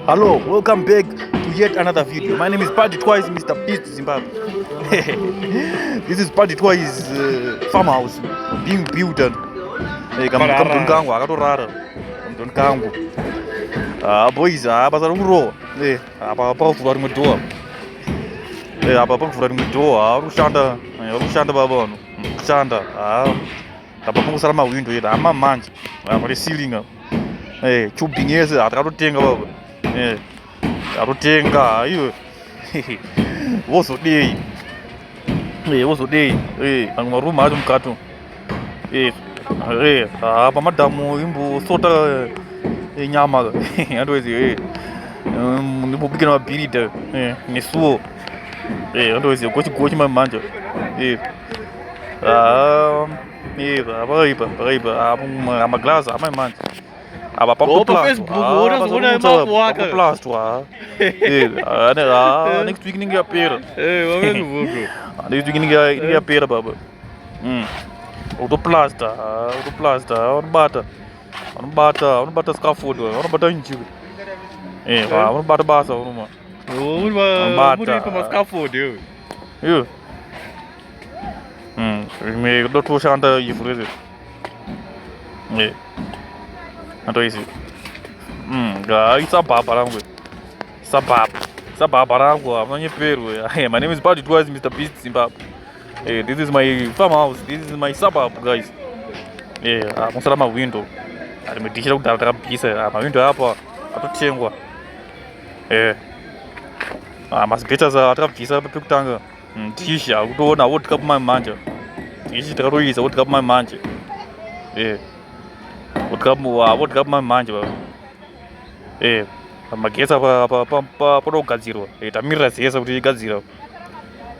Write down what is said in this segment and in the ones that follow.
Hello, welcome back to yet another video. My name is Paddy Twice, Mr. Beast Zimbabwe. This is Paddy Twice farmhouse being built. Hey, kamudoni kangu akatorara. Kamudoni kangu. Ah, boys, ah, basa rikurowa. Eh, apa pakuvhura rimwe door. Eh, apa pakuvhura rimwe door. Ah, uri kushanda, uri kushanda baba vanhu. Kushanda. Ah. Apa pangosara mahwindo eda hama manje. Apa ceiling apa. Eh, tubing yese hatakatotenga baba. Eh. Tatotenga iwe. Vozodei. Eh, vozodei. Eh, mamwe marumu acho mukati. Eh. Eh, apa madhamu imbosota nyama. Otherwise eh. Ndimbobikira mabhiridha. Eh, nesuwo. Eh, otherwise gochi gochi manje. Eh. Ah, eh, pakaipa, pakaipa. Apa maglass amai manje. Apa Oh, paFacebook, unozoona makuwaka. pakuplastwa. Eh, ah, next week inenge yapera. Eh, paFacebook. Next week inenge yapera baba. Utoplasta, utoplasta, unobata. Unobata, unobata scaffold, unobata njiwe. Eh, unobata basa unoma. Uri Bata. muri pamascaffold iwe. Iyo. Rimwe kuda kutoshanda ivhu rese. Eh. Antoisi. Ga isabhabha rangu. Sabhabha. Sabhabha rangu hamunonyeperwe. My name is Paddy Twice, Mr. Beast Zimbabwe. Eh, this is my farmhouse. This is my suburb, guys. Eh, musara mahwindo. Rimwe dishi rekudhara takabvisa. Ah, mahwindo apa atotengwa. Eh. Ah, maasbestos atakabvisa pekutanga. Dishi akutoona World Cup manje. Dishi takatoisa World Cup manje. Eh. World Cup, World Cup manje baba. Eh, magetsi apa apa poda kugadzirwa. Eh, tamirira ZESA kuti igadzira.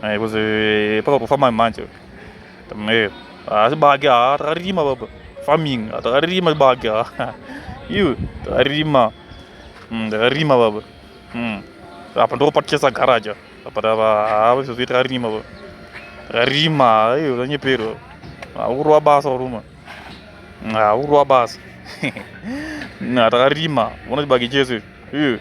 Eh, kuzi pakatofamba manje. Eh, asi bage ha takarima baba. Farming, takarima bage ha. Iwe, takarima. Takarima baba. Apa ndo patichesa garage. Apa tava ha izvozvi takarima baba. Takarima, iwe usanyeperwa. Hakurova basa uruma. Hakurova basa. Takarima, ona chibage chese. Iwe,